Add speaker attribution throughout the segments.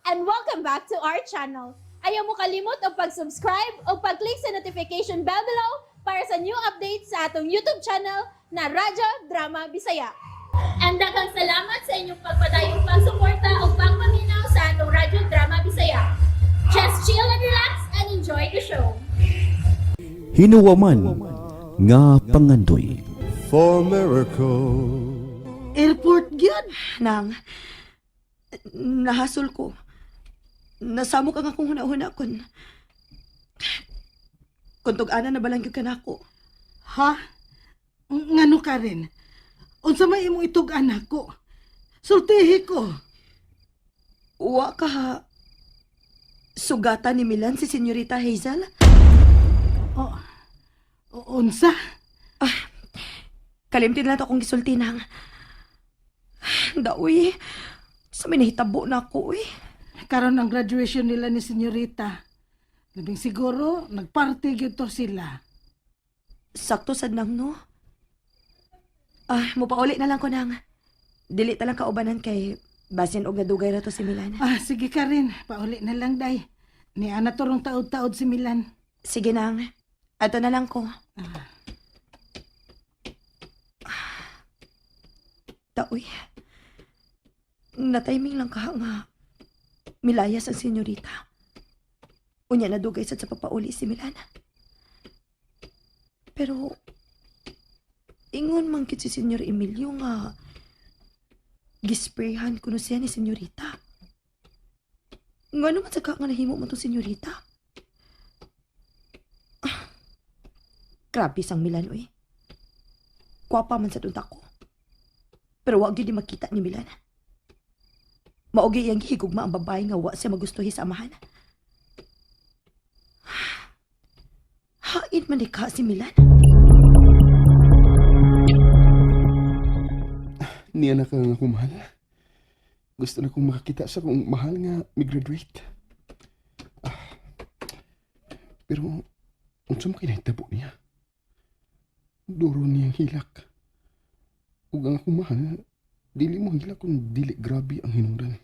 Speaker 1: And welcome back to our channel. Ayaw mo kalimot og pag-subscribe o pag-click sa notification bell below para sa new updates sa atong YouTube channel na Radyo Drama Bisaya. And daghang salamat sa inyong pagpadayong pagsuporta o pagpaminaw sa atong Radyo Drama Bisaya. Just chill and relax and enjoy the show.
Speaker 2: Hinuwaman nga pangandoy.
Speaker 3: For miracle.
Speaker 4: Airport gyud.
Speaker 5: Nang, nahasol ko. Nasamok ang akong huna-huna kun tug-ana na balang gyud ka nako.
Speaker 4: Ha? Ngano ka rin? Unsa may imong itug-an nako? Sultihi ko.
Speaker 5: Wa ka ha. Sugatan ni Milan si Senyorita Hazel?
Speaker 4: O, unsa?
Speaker 5: Kalimtin lang to akong gisulti, Nang. Daoy, sa may nahitabo na ako, eh.
Speaker 4: Karon ang graduation nila ni Senyorita. Labing siguro, nagparty gyud to sila.
Speaker 5: Sakto sad, Nang, no? Ah, mupauli na lang ko, Nang. Dili ta lang kaubanan kay basin og nadugay ra to si Milan.
Speaker 4: Ah, sige ka rin. Pauli na lang, day. Ni ana torong taod-taod si Milan.
Speaker 5: Sige, Nang. Ato na lang ko. Taoy. Na-timing lang ka nga. Milayas ang senyorita. Unya na dugay sad sa pagpauli si Milan. Pero ingon man kit si Senyor Emilio nga gisprayhan kuno siya ni senyorita. Ngano man sa ka nga nahimo mo to, senyorita? Ah, grabe sang Milan, oy. Kwapa man sa unta ko. Pero wa gyud ni makita ni Milan. Mao gyud iyang gihigugma ang babae nga wa siya magustuhi sa amahan. Hain man ni ka si Milan.
Speaker 6: Niya na ka nga akong mahal. Gusto na kong makakita sa kong mahal nga mi-graduate. Ah, pero, unsa mo kinahitabo niya? Duro niyang hilak. Ug ang akong mahal, dili mo hilak kung dili grabe ang hinungdan.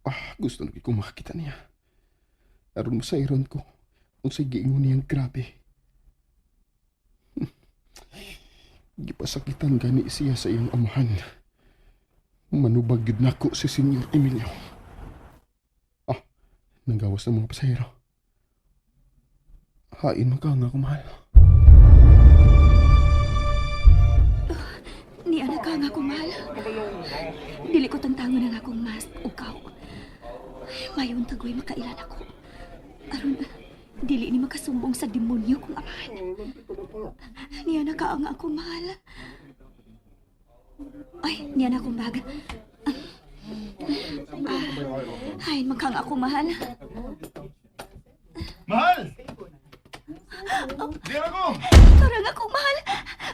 Speaker 6: Ah, gusto na kong makakita niya. Aron masayran ko, unsay giingon niyang grabe. Gipasakitan gani siya sa iyang amahan. Manubag gyud nako si Senyor Emilio. Ah, nanggawas ng mga pasahero. Hain man ka nga ako mahal.
Speaker 7: Ni anak ka nga akong mahal. Dili ko tangtangon ang akong mask o kaw. Mayon tagoy makailan ako. Aron, dili ni makasumbong sa demonyo kong amahan. Niya na ka ang akong mahal. Ay, niya na akong bag. Ah, ay, magkang ako mahal.
Speaker 6: Mahal! Diyan ako!
Speaker 7: Karang akong mahal.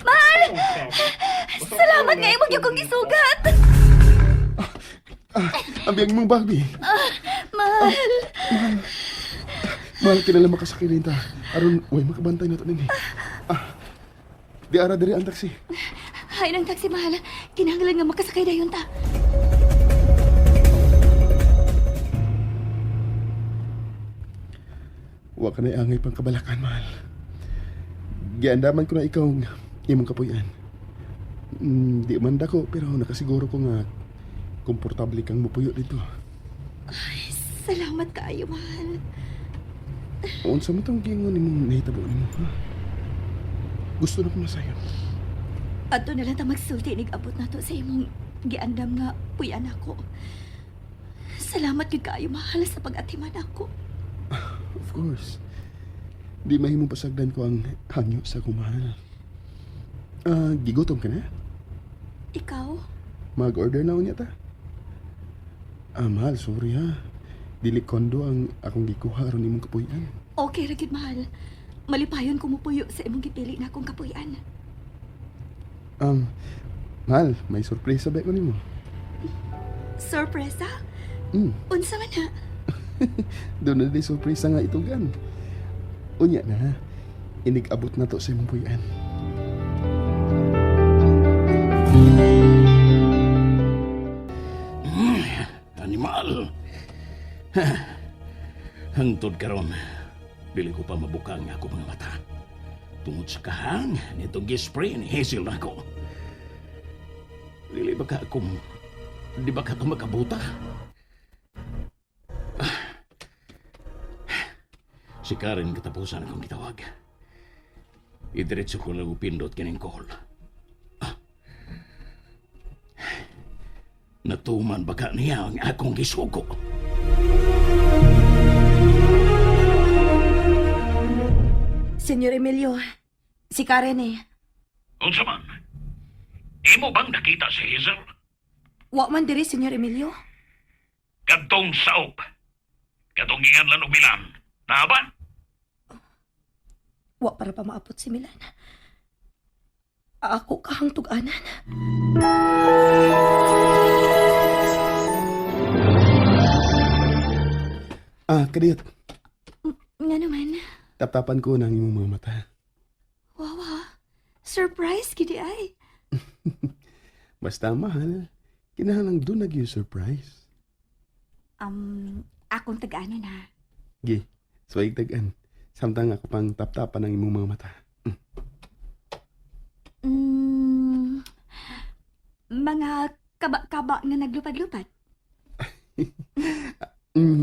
Speaker 7: Mahal! Salamat nga imong yung kong gisugat.
Speaker 6: Ah, ang biyang mong bagbi.
Speaker 7: Mahal.
Speaker 6: Mahal, kinala makasakilin ta. Aron, way makabantay na to nini. Ah, di ara diri ang taxi.
Speaker 7: Hay ng taxi, mahal. Kinahanglan nga makasakay dayon ta.
Speaker 6: Wa ka na angay pang kabalakan, mahal. Giandaman ko na ikaw ang imong kapuyan. Di man dako, pero nakasiguro ko nga komportable kang mupuyo dito.
Speaker 7: Salamat kaayo, mahal.
Speaker 6: Unsa mo tong giingon nimong nahitabo nimo, ha? Gusto na ko masayon.
Speaker 7: Adto na lang ta magsulti nig abot nato sa imong giandam nga puyan ako. Salamat gyud kaayo, mahal, sa pag-atiman ako.
Speaker 6: Of course. Di mahimong pasagdan ko ang hangyo sa akong mahal. Ah, gigutom ka na?
Speaker 7: Ikaw?
Speaker 6: Mag-order na unya ta. Ah, mahal, sorry ha. Dili kondo ang akong gikuha aron imong kapuy-an.
Speaker 7: Okay ra gyud, mahal. Malipayon ko mupuyo sa imong gipili na akong kapuy-an.
Speaker 6: Mahal, may sorpresa ba ko nimo?
Speaker 7: Sorpresa? Unsa man na?
Speaker 6: Doon na di sorpresa nga itugan. Unya na, inig-abot na to sa imong puy-an.
Speaker 8: Animal. Hangtod karon, dili ko pa mabuka ang ako mga mata. Tungod sa kahang nitong gispray ni Hazel nako. Dili ba ka akong di ba ka ako makabuta? Ah. Si Karen katapusan akong gitawag. Idiretso ko lang upindot kining call. Ah. Natuman ba ka niya ang akong gisugo?
Speaker 5: Senyor Emilio, si Karen eh.
Speaker 8: Unsa man? Imo bang nakita si Hazel?
Speaker 5: Wa man diri, Senyor Emilio.
Speaker 8: Kadtong saop. Kadtong gianlan og Milan. Naa ba?
Speaker 5: Wa para pa maapot si Milan. Ako kahang tug-anan.
Speaker 6: Ah, kadiyot.
Speaker 7: Nga naman.
Speaker 6: Taptapan ko ng imong mga mata.
Speaker 7: Wow, ah. Surprise gidi ay.
Speaker 6: Basta mahal, kinahanglang doon nag surprise.
Speaker 7: Akong tag-ano na.
Speaker 6: Gi, swayig tagan. Samtang ako pang taptapan ng imong mga mata.
Speaker 7: Mga kaba-kaba nga naglupad-lupad.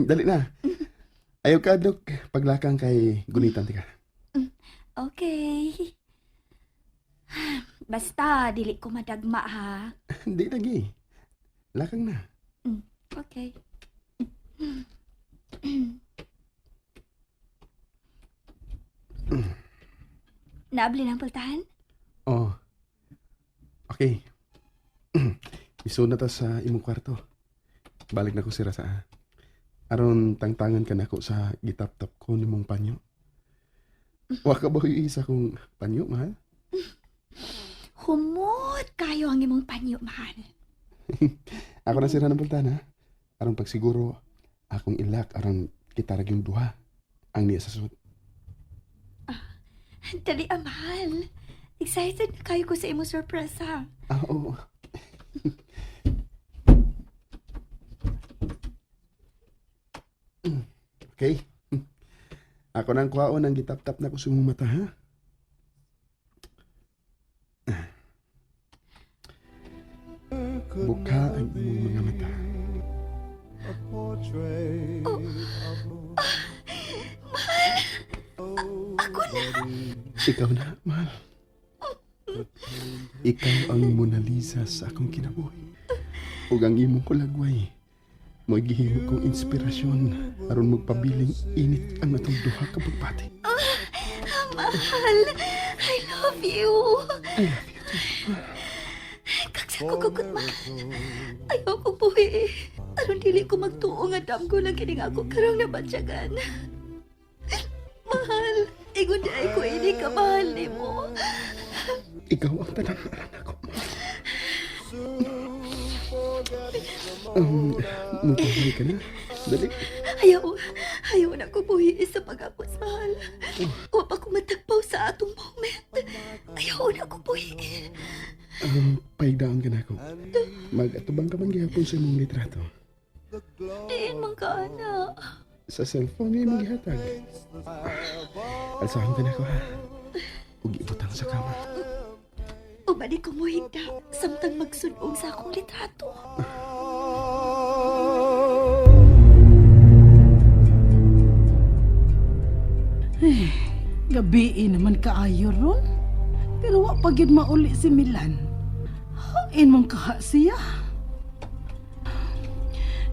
Speaker 6: Dali na. Ayaw ka, Dok. Paglakang kay gunitan tika.
Speaker 7: Okay. Basta, dili ko madagma ha.
Speaker 6: Hindi lagi. Lakang na.
Speaker 7: Okay. Naabli ng pultahan?
Speaker 6: Oh. Okay. Isod na ta sa imong kwarto. Balik na ko sira sa Aron tangtangan ka nako sa gitap-tap ko nimong panyo. Wa ka ba isa kong panyo, mahal?
Speaker 7: Humot kayo ang imong panyo, mahal.
Speaker 6: Ako na sira ng pultahan, ha? Aron pagsiguro, akong ilak aron kita ra yung duha ang niya sa sud.
Speaker 7: Dali, ah, mahal. Excited na kayo ko sa imong sorpresa.
Speaker 6: Ah, oo. Okay. Ako nang kwaon ang gitap-tap na ko sa imong mata, ha? Buka ang imong mga mata.
Speaker 3: A portrait of
Speaker 7: Ako na!
Speaker 6: Ikaw na, mahal. Ikaw ang Mona Lisa sa akong kinabuhi. Ug ang imong kulagway. Mo'y gihimo kong inspirasyon aron magpabiling init ang atong duha ka pagbati.
Speaker 7: Mahal! I love you!
Speaker 6: I love you too.
Speaker 7: Kaksa ko kukot, mahal. Ayaw ko buhi. Aron dili ko magtuo nga dam ko lang kining ako karong nabatyagan. Mahal, ingon di ay ko ini ka mahal nimo.
Speaker 6: Ikaw ang tanang anak ko. Magpahingi ka na. Dali.
Speaker 7: Ayaw, ayaw na ko buhi sa pag-apos, mahal. Wa pa ko matagpaw sa atong moment. Ayaw na ko buhi.
Speaker 6: Paigdaan ka na ako. Mag-atubang ka man gihapon sa imong litrato.
Speaker 7: Diin man ka, anak.
Speaker 6: Sa cellphone niya imong gihatag. Alsahan ka na ako, ha? Ug ibutang sa kama.
Speaker 7: Ubani ko muhigda samtang magsunog sa akong litrato.
Speaker 4: Gabi naman kaayo ron. Pero wa pa gyud mauli si Milan. Hain mong kaha siya.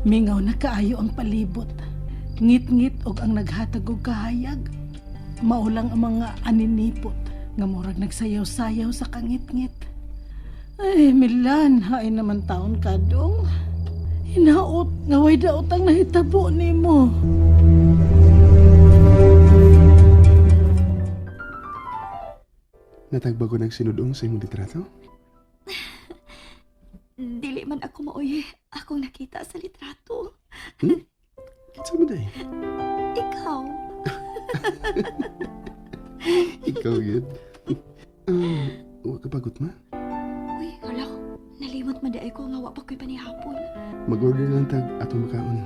Speaker 4: Mingaw na kaayo ang palibot. Ngit-ngit og ang naghatag og kahayag. Maulang ang mga aninipot nga murag nagsayaw-sayaw sa kangit-ngit. Ay, Milan, hain naman taon ka dong. Hinaot nga way daot ang nahitabo nimo.
Speaker 6: Natagba ko nagsinudong sa imong litrato?
Speaker 7: Dili man ako maoy akong nakita sa litrato.
Speaker 6: Kinsa mo day?
Speaker 7: Ikaw.
Speaker 6: Ikaw yun. Wa ka pagot ma?
Speaker 7: Uy, hala. Nalimot man di ay ko nga wa pa ko'y panihapon.
Speaker 6: Mag-order lang tag atong makaon.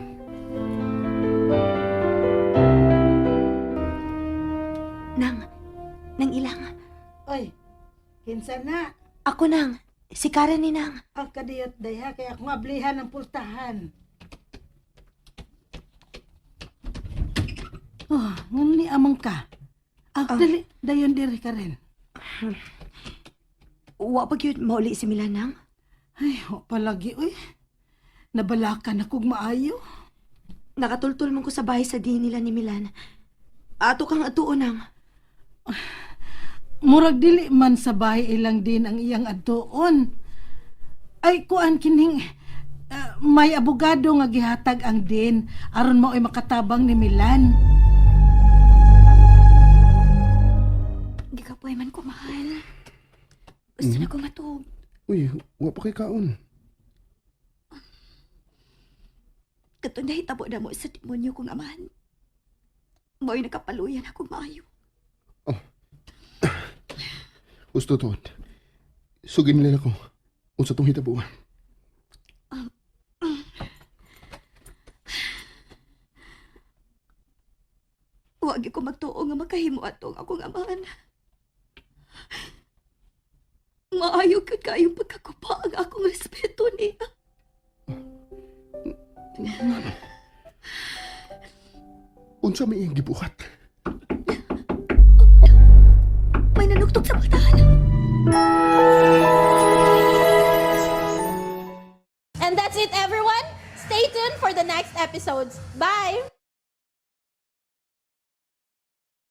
Speaker 5: Nang, nang ilang.
Speaker 4: Oy, kinsa na?
Speaker 5: Ako nang, si Karen ni nang.
Speaker 4: Ang kadiyot dayha kay akong ablihan ang pultahan. Oh, ngan ni amang ka. Ah, dali, dayon diri ka rin.
Speaker 5: Wa pa gyud mauli si Milan nang.
Speaker 4: Ay, wa palagi, uy. Nabalakan akong maayo.
Speaker 5: Nakatultul man ko sa bahay sa di nila ni Milan. Ato kang atuon nang.
Speaker 4: Murag dili man sa bahay ilang din ang iyang adtuon. Ay, kuan kining may abogado nga gihatag ang din aron mao'y makatabang ni Milan.
Speaker 7: Gikapoy man ko, mahal. Gusto na ko matuog.
Speaker 6: Uy, wa pa kay kaon.
Speaker 7: Katong nahitabo na mo sa demonyo kong amahan. Mo'y nakapaluyan ako maayo.
Speaker 6: Gusto tuod. Sugin nila ko. Unsa tong hitabuan.
Speaker 7: Huwag ko magtuo nga makahimo atong akong amahan. Maayo gyud kayong pagkakupa ang akong respeto niya.
Speaker 6: Unsa may iyang gibuhat?
Speaker 7: May nanuktok sa pultahan.
Speaker 1: And that's it, everyone. Stay tuned for the next episodes. Bye!